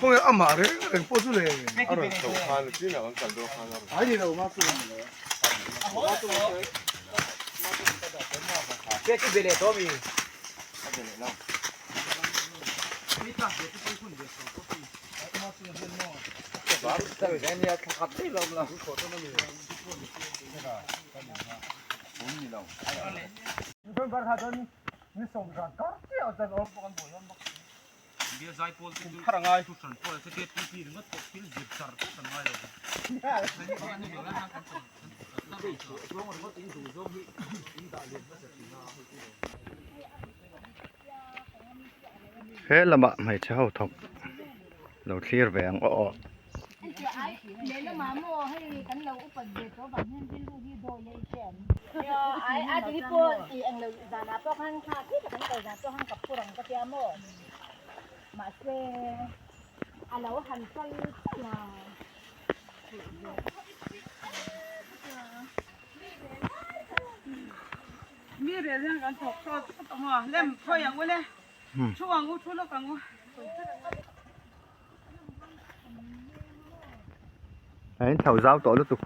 Khawnge amah reng reng pawh chu le. He lamah hmeichhe ho thawk lo thlir ve ang aw aw. Mi rel hian kan thawk sawt sawt ang a, lem khawi ang u le, thu ang u, thu lawk ang u. A in thlo zau tawh lutuk.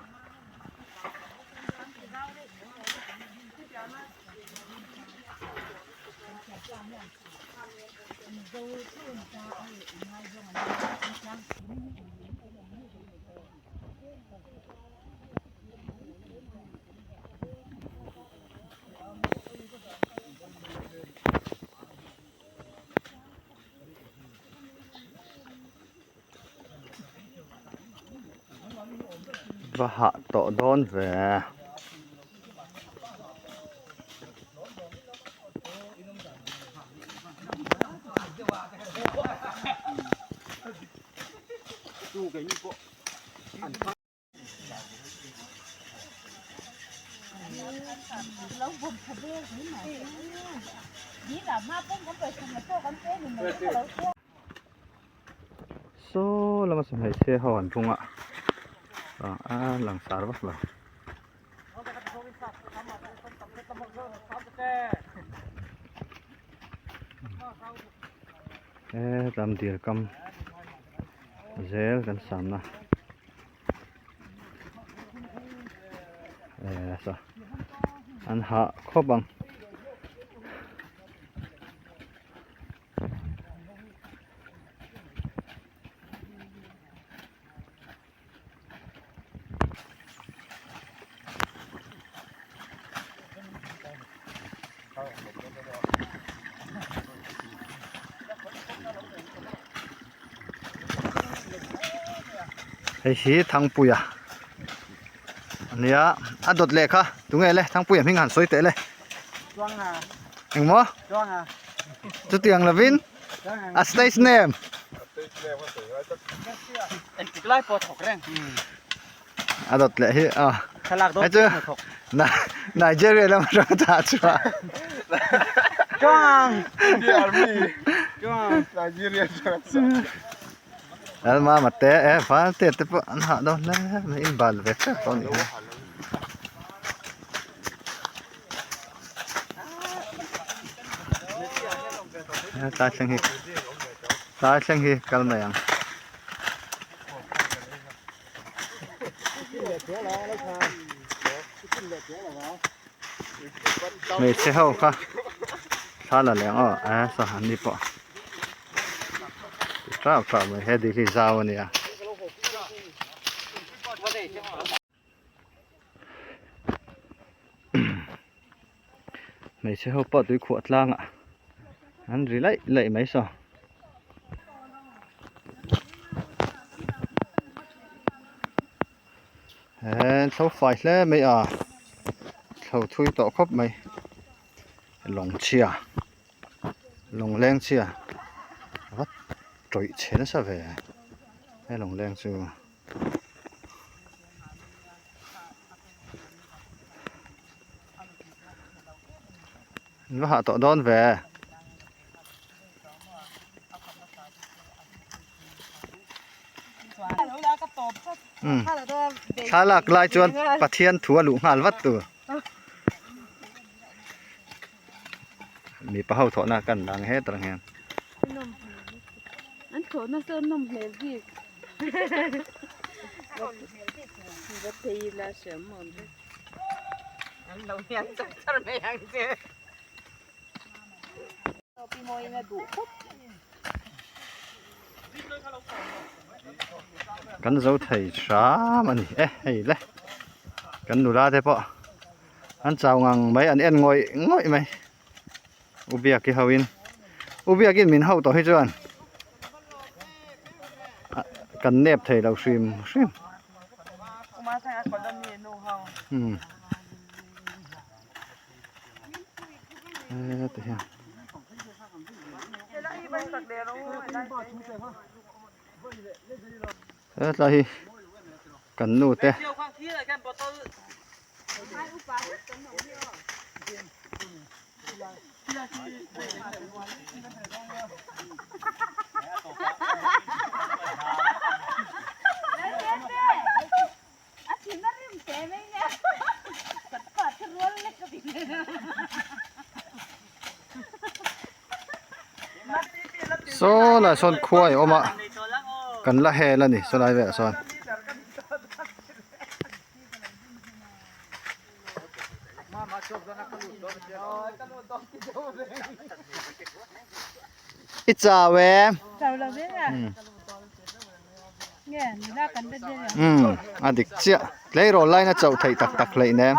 Va hah tawh dawn ve. Saw lama sawmhnih chhe ho an tung a a langsar vak lo. He lam dil kam zel kan samna. Sa an hah khawp ang. Hei hi Thangpuia a nia a dawt leh kha tunge le Thangpuia hming han sawi teh le engmaw chutiang lovin a stage name a dawt leh hi a hei chu Nigeria lama atanga chah chhuah Lalmama te e Valte te pawh an hah dawn hle mai in bal ve tep tawh a nih hi. Tlai thleng hi tlai thleng hi kal mai ang. Hmeichhe ho kha thla la leh ang aw a saw an ni pawh tap tap mai he dil hi zau a nia. Hmeichhe ho pawh tui khuah tlangah an ri laih laih mai saw. He thlo fai hle mai a thlo thui tawh khawp mai lawng chhia lawng leng chhia vat tawih chhe nasa ve he lawng leng chu. An va hah tawh dawn ve. Thlalak lai chuan Pathian thu a luh nghal vat tur. Mipa ho thawhna kan ang hetar ang hian. An thawhna sawn nawm hmel bik. Va phei ila hriam awm vek. An lo hian char char mai ang che. Kan zo thei hram a ni e hei le kan nula te pawh an chau ngang mai an en ngawih ngawih mai u biaki ho in u biakin min ho tawh hi chuan kan nep thei lo hrim hrim umm. Heti hian hetlai hi kan nu te Saw lai sawn khuai a awm a kan la hel a ni saw lai velah sawn. I chau em? Umm a dik chiah tleirawl laina chauh theih tak tak hleih nen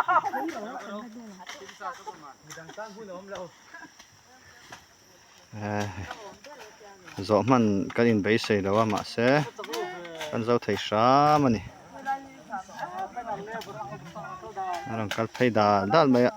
eh zawh hman kan in beisei lo a mahse kan zo thei hram a ni a rawn kal phei dal dal mai a.